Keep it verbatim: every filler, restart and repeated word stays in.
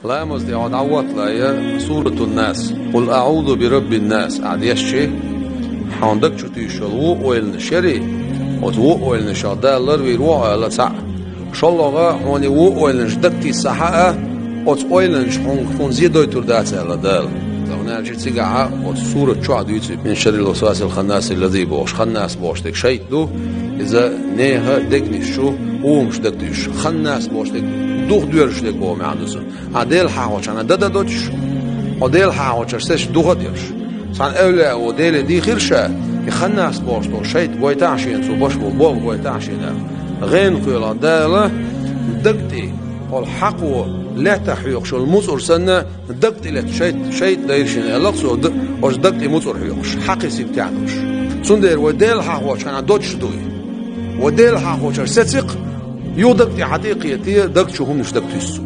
Ламаз тӀехь хьо дӀавоттале, Суратун-Нас, «Къул аӀузу би раббин-нас» ахь дешча, хьуна даг чу туьйсуш йолу вон ойланаш ярий, оцу вон ойланашах Дала ларвийр ву хьо аьлла цхьаъ. ШолгӀа, хьуна и вон ойланаш дагтиссахь а, оцу ойланаш хьуна, хьуна зен дойтур дац аьлла Дала. ХӀунда аьлча цигахь оцу сурат чохь дуьйцу, «Мин шаррил васвасил ханнаси ллази» бохуш, ханнас бохуш дерг шайтӀа ду, иза нехан дегнаш чу, хӀуманаш дагтуьйсуш. Ханнас бохуш дерг духадоьрзуш дерг боху маьӀна ду цуьнан. Ахь Дела хьахочхьана дан доцуш, хьо Дела хьахочуьра сецча духа а деш. Цхьана эвлаяо Деле дийхира ша, и ханнас бохуш долу шайтӀа гойтахьа шена, цо беш болу болх гойтахьа шена. ГӀенах кхоьллина Дала даг тӀе, хьо хьакхо лаьттах хьоькхуш йолу муцӀар санна, даг тӀе летта шайтӀа, шайтӀа дайра шена аьлла цо, д-, оцу даг тӀе муцӀар хьоькхуш, хьакхисина тӀехь долуш. Цундела вай Дела хьахочхьана доцуш дуй. Вай Дела хьахочуьра сеци-кх, юха даг тӀе хьан тӀе а кхетий, даг чу хӀуманаш дагтуьйсу.